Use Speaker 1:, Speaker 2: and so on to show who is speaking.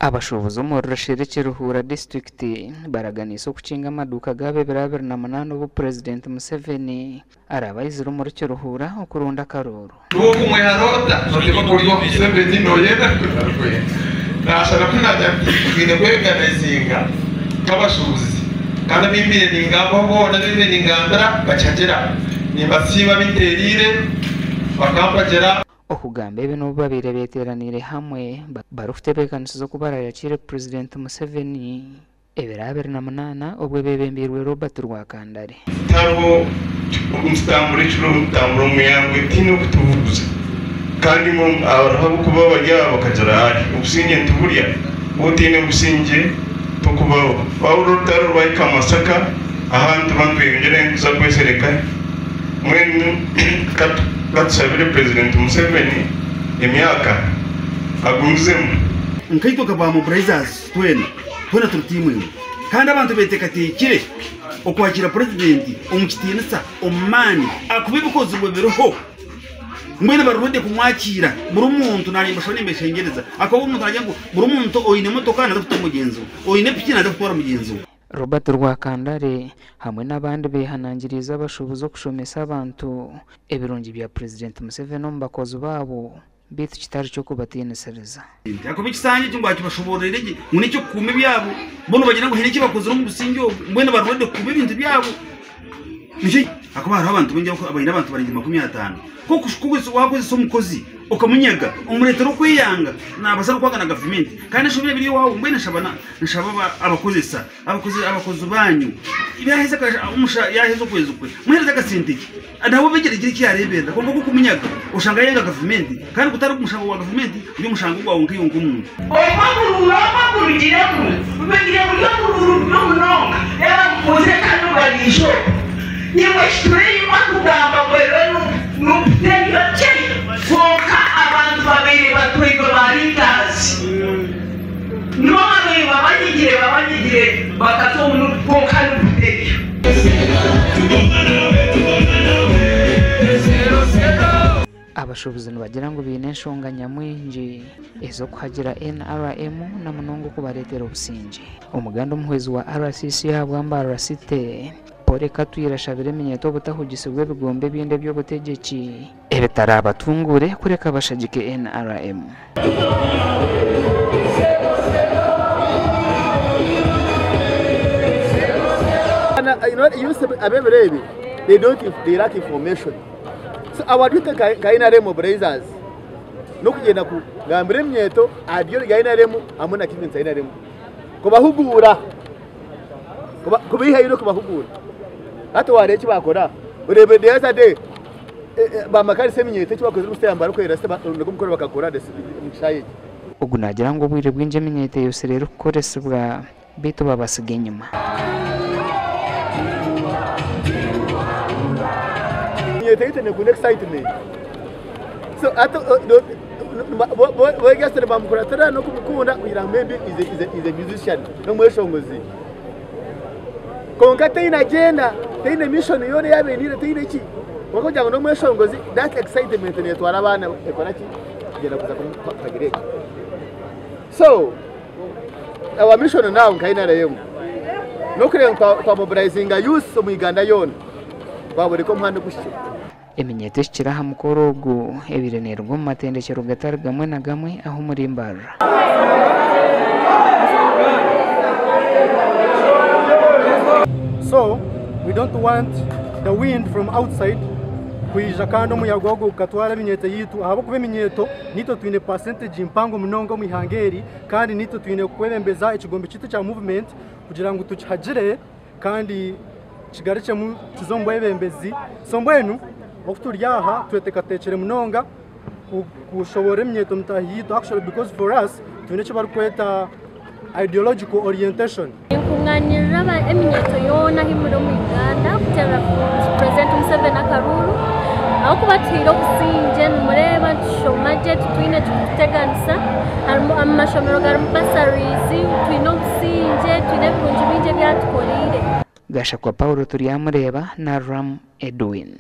Speaker 1: Abashuubuzi omuri Rishiri Kiruhura disiturikiti baraganiise okukinga amaduuka gaabo ebiro 28 obu Purezidenti Museveni araabe aizire omuri Kiruhura okuronda akaruuru.
Speaker 2: Iwe okumweha ota noteekwa kuba ori owa Museveni noyenda ngu tarikwenda. Nashana ku nagira nti twine kweganizinga nk'abashuubuzi kandi abu mbaire ningambaho boona abu mbaire ningambira bakihagira. Nimbasiima abinteereire bakampagira.
Speaker 1: Okugamba ebi n'obu babaire beteeraniire hamwe barikutebeekanisiza oku baraayakiire Purezidenti Museveni ebiro 28 obwo beebembeirwe Robert Rwakandare.
Speaker 3: Tihariho nitutambura ekiro nitutambura omu ihangwe tihaine orikutubuguza kandi hariho abarikuba bari aha bakagira ari obusingye nituburya waaba otaine busingye tokubaho waahurira orutaro rwahika Masaka aha nituba nitweyongyerayo nituza kweshereka. Mbwenu ka tushabire Purezidenti Museveni emyaka agumizemu.
Speaker 4: Nkaitwe nka ba mobilizers twena, twena turi tiimu emwe kandi abantu beteekateekire okwakiira Purezidenti omu kitiinisa, omu maani ahakuba ebikozirwe biriho. Mbwenu bari ready kumwakiira buri muntu narimbashaho nimbeshengyereza ahakuba buri muntu naagira ngu buri muntu oine emotoka naaza kuta mugyenzi we, oine piki naaza kutwara mugyenzi we.
Speaker 1: Robert Rwakandare hamwe n'abandi behanangiriize abashuubuzi okushomesa abantu ebirungi bya Purezidenti Museveni omu bakozi baabo beitu kitari ky'okubatiinisiriza.
Speaker 4: Ahakuba ekisanja eki ngu akibashoboororere gye ngu n'eky'okukuuma ebyabo, bo nibagira ngu haine eki bakozire omu busingye obu, mbwenu bari ready kukuuma ebintu byabo. Nikyo ahakuba hariho abantu baingi abaine abantu barengi 50. Ku waakozesa omukozi okamunyaga omureetera okweyanga, naabaasa n'okwanga na gavumenti. Kandi enshobe ebiri owaawe mbwenu nshaba nshaba abakozesa abakozi baanyu yaaheza yaaheza okwezi kwe muheereze akasente ke nawe abegyere agire eki yaareeberera kwonka ku orikumunyaga oshanga yaayanga gavumenti kandi gutari mushango gwa gavumenti guri omushango gwawe nkaiwe nk'omuntu.
Speaker 5: Obwo oburuuru obu oburugiremu bubaire buri oburuuru bubi munonga. Reeba mubuuze kanu bariija oku. Imwe ekitureeyima kugamba ngu ero Nup teriyo gye kwonka abantu babaire batwairwe ba leaders nibo babaire babanyigire babanyigire bakaza omu Nup kwonka Nup teriyo.
Speaker 1: Abashuubuzi nibagira ngu baine enshonga nyamwingi ez'okuhagira NRM na munonga okubareetera obusingye. Omuganda omuhwezi wa RCC ahabwa Mbarara City, Paul Katwire ashabire eminyeeto obutahugisibwa ebigombe ebindi eby'obutegyeki ebitarabatunguure kureka bashagike NRM.
Speaker 6: Ab'ebiro ebi they don't they lack information so our duty nka NRM mobilizers n'okugyenda kugambira eminyeeto aha ideology ya NRM hamwe na commitment ya NRM kubahuguura kubaihayo n'okubahuguura hati wareeba eki bakora oreeba the other day bamakarisa eminyeeto eki bakozire omu stadium barikwera nigwo omukoro bakakora omu kishaayi eki.
Speaker 1: Ogu naagira ngu obwire bwingi eminyeeto eyosire erikukoresibwa beitu babatsiga enyima.
Speaker 6: Eminyeeto yaitu nekunda excitement so hati boega nibamukuratira n'okumukunda kugira ngu maybe is a musician n'omweshongozi kwonka taine agenda taine mission yoona ei abaine taine ki kwonka kugira ngu n'omweshongozi that excitement netwara abaana ekora ki kugyenda kuza kumuhagira ekyo so Our mission now nka NRM n'okureeba ngu twa mobilizinga youth omu Uganda yoona twaboreka omuhanda oguhikire.
Speaker 1: Eminyeeto ehikire aha mukoro ogu ebaire neeruga omu matendekyero gatari gamwe na gamwe aha omuri Mbarara.
Speaker 7: So we don't want the wind from outside kwija kandi omuyaga ogu gukatwara eminyeeto yaitu ahabw'okuba eminyeeto Naitwe twine percentage mpango munonga omu ihanga eri kandi naitwe twine kwebembeza ekigombe kyaitu ekya movement kugira ngu tukihagire kandi kigarukyemu kize omu bwebembezi. So mbwenu oku turi aha tweteekateekire munonga kushoboorora eminyeeto mitaahi yaitu actually because for us twine eki barikweta ideological orientation.
Speaker 8: Ninkunganirira eminyeeto yoona ahu muri omu Uganda kuteerera Purezidenti Museveni akaruuru ahabw'okuba atuhaire obusingye nimureeba nitushoma gye titwine ekirikututeganisa harimu amashomero garimu basarizi twine obusingye twine ebirungi bingi ebi atukoreire.
Speaker 1: Gashakwa Paul Turyamureeba na Ram Edwin.